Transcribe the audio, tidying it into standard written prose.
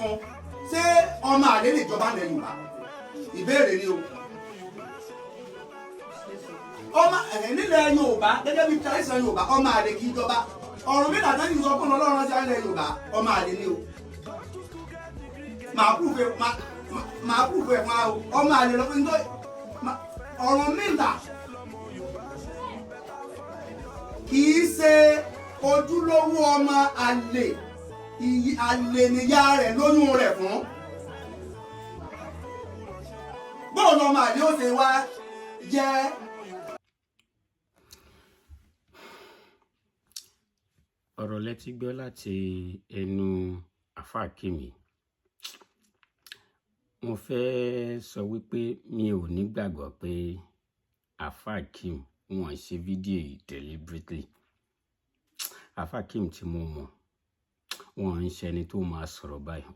Fún ṣé ọmọ àlè lè jọba ilẹ̀ Yorùbá? Ìbéèrè ni o. Ọmọ ẹ̀ nílẹ̀ Yorùbá, gẹ́gẹ́ bí tradition Yorùbá, ọmọ àlè kì í jọba. Ọ̀rúnmìlà tẹ́lẹ̀ sọ fún Ọlọ́run rántí ilẹ̀ Yorùbá, ọmọ àlè ni o. Màá prove ẹ̀ fún wa o. Ọmọ àlè lọ nítorí Ọ̀rúnmìlà kì í ṣe ojúlówó ọmọ àlè. Àlè níyà rẹ̀ lóyún rẹ̀ fún. Bóun ọmọ àlè ó ṣe wá jẹ́? Ọ̀rọ̀ lẹ ti gbọ́ láti ẹnu Àfáà Akeem. Mo fẹ́ sọ wípé mi ò nígbàgbọ́ pé Àfáà Akeem wọ́n ṣe fídíò yìí deliberately. Àfáà Akeem tí mo mọ̀, wọ́n ń ṣe ẹni tó máa sọ̀rọ̀ báyìí.